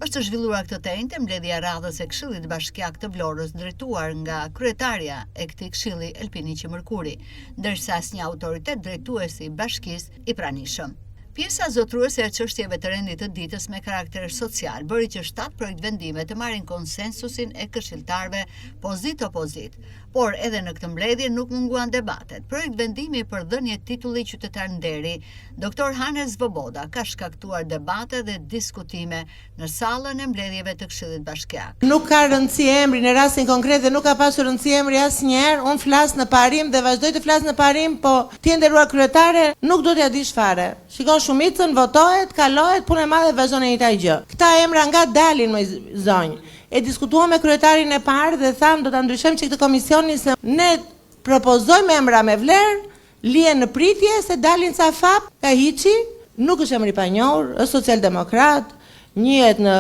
Është zhvilluar këtë të enjte mbledhja e radhës e Këshillit Bashkiak të Vlorës, drejtuar nga kryetarja e këtij këshilli Elpiniqi Mërkuri, ndërsa asnjë autoritet drejtues i bashkisë i pranishëm. Pjesa zotëruese e çështjeve të rendit të ditës me karakter social bëri që 7 projektvendime të marrin konsensusin e këshilltarëve pozitë-opozitë. Por edhe në këtë mbledhje nuk munguan debatet. Projektvendimi për dhënie titulli qytetar nderi, Doktor Hanes Svoboda ka shkaktuar debate dhe diskutime në sallën e mbledhjeve të Këshillit Bashkiak. Nuk ka rëndësi emri në rastin konkret dhe nuk ka pasur rëndësi emri asnjëherë, unë flas në parim dhe vazhdoj të flas në parim, po ti e nderuar kryetare nuk do t'ia dish fare. Shikon shumicën, votohet, kalohet, punë e madhe vazhdon e njëjta gjë. Këta emra nga dalin moj zonjë? E diskutuam me kryetarin e parë dhe thamë do ta ndryshojmë çik këtë komisionin se ne propozojmë emra me vlerë, lihen në pritje se dalin ca fap nga hiçi, nuk është emër i panjohur, është socialdemokrat, njihet në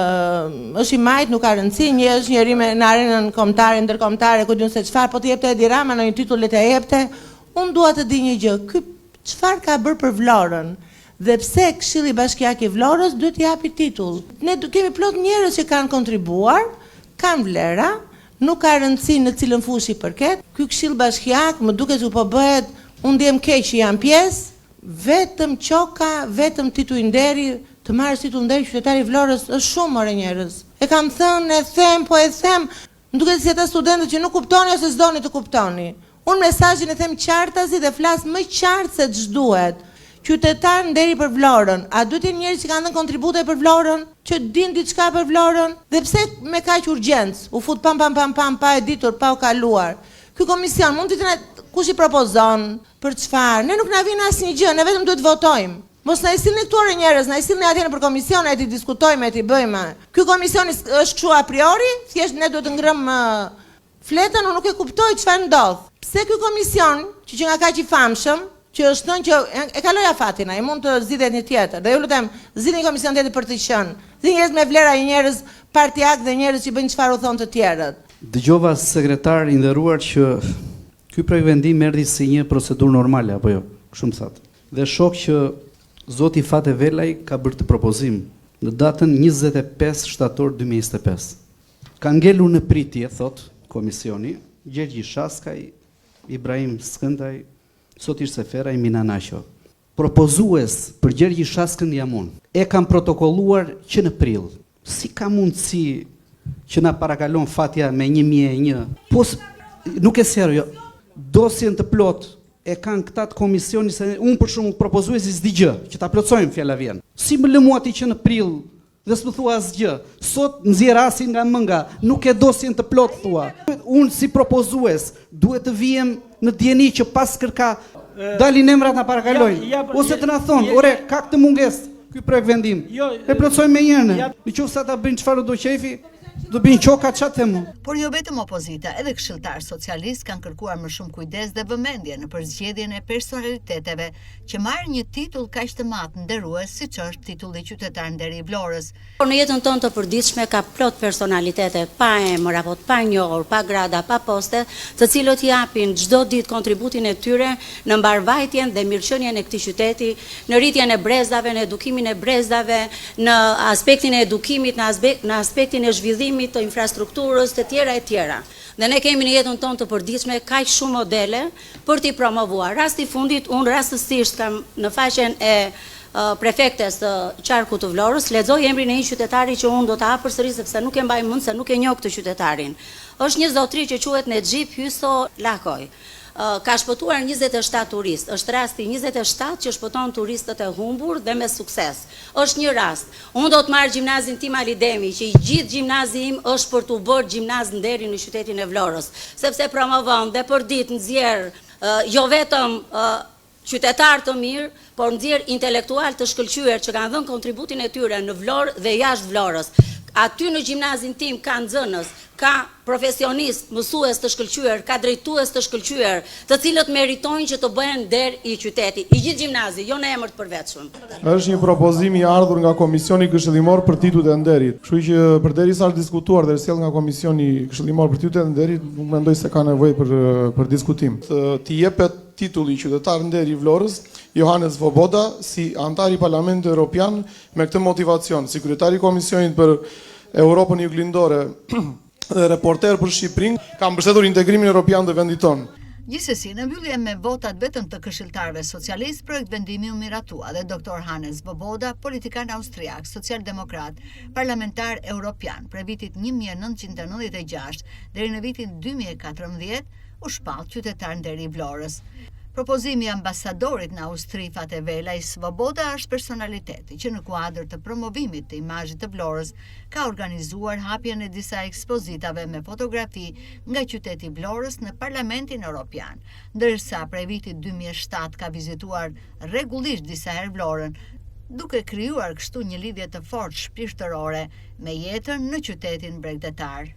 është i majtë, nuk ka rëndësi, një është njeri me në arenën kombëtare, ndërkombëtare, ku di unë se çfarë, po të jepte Edi Rama ndonjë titull le t'ia jepte. Unë dua të di një gjë, ky çfarë ka bërë për Vlorën? Dhe pse Këshilli Bashkiak i Vlorës duhet t'i japi titull? Ne kemi plot njerëz që kanë kontribuar, kanë vlera, nuk ka rëndësi në cilën fushë i përket. Ky Këshill Bashkiak më duket sikur po bëhet, unë ndihem keq që jam pjesë, vetëm qoka, vetëm tituj nderi, të marrësh titull nderi qytetar i Vlorës është shumë more njerëz. E kam thënë, e them, po e them, Më duket si ata studentët që nuk kuptoni ose s'doni të kuptoni. Unë mesazhin e them qartazi dhe flas më qartë se ç'duhet. Qytetar nderi për Vlorën. A duhet të jenë njerëz që kanë dhënë kontribute për Vlorën? Që dinë diçka për Vlorën? Dhe pse me kaq urgjencë? U fut pam pam pam pam pa e ditur, pa u kaluar. Ky komision mund të na kush i propozon, për çfarë? Ne nuk na vjen asnjë gjë, ne vetëm duhet të votojmë. Mos na i sillni këtu ore njerëz, na i sillni atje nëpër komisione e t'i diskutojmë e t'i bëjmë. Ky komision është kështu a priori, thjesht ne duhet të ngremë fletën, unë nuk e kuptoj çfarë ndodh. Pse ky komision, që qenka kaq i famshëm, që është thënë që e kaloi afatin ai, mund të zgjidhet një tjetër. Dhe ju lutem, zgjidhni një komision tjetër për të qenë. Zgjidhni njerëz me vlera, jo njerëz partiak dhe njerëz që bëjnë çfarë u thonë të tjerët. Dëgjova sekretar i nderuar që ky projektvendim erdhi si një procedurë normale apo jo? Kështu më thatë. Dhe shoh që zoti Fate Velaj ka bërë këtë propozim në datën 25 shtator 2025. Ka ngelur në pritje, thotë komisioni, Gjergji Shaskaj, Ibrahim Skëndaj, Sotir Seferaj, Mina Naqo. Propozues për Gjergji Shaskën jam unë. E kam protokolluar që në prill. Si ka mundësi që na parakalon fatja me 1001? Po nuk e sqaroj, jo. Dosjen të plotë e kanë këta të komisionit se unë për shembull propozuesi s'di gjë, që ta plotësojmë fjala vjen. Si më lë mua ti që në prill dhe s'më thua asgjë. Sot nxjerr asin nga mënga, nuk e dosjen të plotë thua. Unë si propozues duhet të vihem në dijeni që pas kërka dalin emrat na parakalojnë ose të na thonë, ore, ka këtë mungesë ky projektvendim. Jo, e plotësojmë menjëherë ne. Në qoftë se ata bëjnë çfarë do qejfi, do bëjnë qoka ça të them. Por jo vetëm opozita, edhe këshilltarë socialistë kanë kërkuar më shumë kujdes dhe vëmendje në përzgjedhjen e personaliteteve që marrin një titull kaq të madh nderues siç është titulli Qytetar Nderi i Vlorës. Por në jetën tonë të përditshme ka plot personalitete pa emër apo të panjohur, pa grada, pa poste, të cilët japin çdo ditë kontributin e tyre në mbarëvajtjen dhe mirëqenien e këtij qyteti, në rritjen e brezave, në edukimin e brezave, në aspektin e edukimit, në aspektin e zhvillimit të infrastrukturës, të tjera e tjera. Dhe ne kemi në jetën tonë të përditshme kaq shumë modele për t'i promovuar. Rasti i fundit, unë rastësisht kam në faqen e prefektes të qarkut të Vlorës, lexoj emrin e një qytetari që unë do ta përsëris sepse nuk e mbaj mend se nuk e njoh këtë qytetarin. Është një zotëri që quhet Nexhip Hyso Lakoj. Ka shpëtuar 27 turistë. Është rasti 27 që shpëton turistët e humbur dhe me sukses. Është një rast. Unë do të marr gjimnazin tim Ali Demi, që i gjithë gjimnazi im është për t'u bërë gjimnaz nderi në qytetin e Vlorës, sepse promovon dhe përditë nxjerr jo vetëm qytetarë të mirë, por nxjerr intelektualë të shkëlqyer që kanë dhënë kontributin e tyre në Vlorë dhe jashtë Vlorës. Aty në gjimnazin tim ka nxënës, ka profesionistë, mësues të shkëlqyer, ka drejtues të shkëlqyer, të cilët meritojnë që të bëhen nder i qytetit. I gjithë gjimnazi, jo në emër të përveçëm. Është një propozim i ardhur nga Komisioni Këshillimor për Titujt e Nderit. Kështu që përderisa është diskutuar dhe është sjellë nga Komisioni Këshillimor për Titujt e Nderit, nuk mendoj se ka nevojë për për diskutim. T'i jepet titulli Qytetar Nderi i Vlorës, Johannes Svoboda, si anëtar i Parlamentit Europian me këtë motivacion, si kryetar i Komisionit për. Europën Juglindore dhe reporter për Shqipërinë, ka mbështetur integrimin europian të vendit tonë. Gjithsesi, në mbyllje me votat vetëm të këshilltarëve socialistë, projektvendimi u miratua dhe Doktor Hannes Svoboda, politikan austriak, socialdemokrat, parlamentar europian prej vitit 1996 deri në vitin 2014, u shpall qytetar nderi i Vlorës. Propozimi i ambasadorit në Austri Fate Velaj, Svoboda është personaliteti që në kuadër të promovimit të imazhit të Vlorës ka organizuar hapjen e disa ekspozitave me fotografi nga qyteti i Vlorës në Parlamentin Europian, ndërsa prej vitit 2007 ka vizituar rregullisht disa herë Vlorën, duke krijuar kështu një lidhje të fortë shpirtërore me jetën në qytetin bregdetar.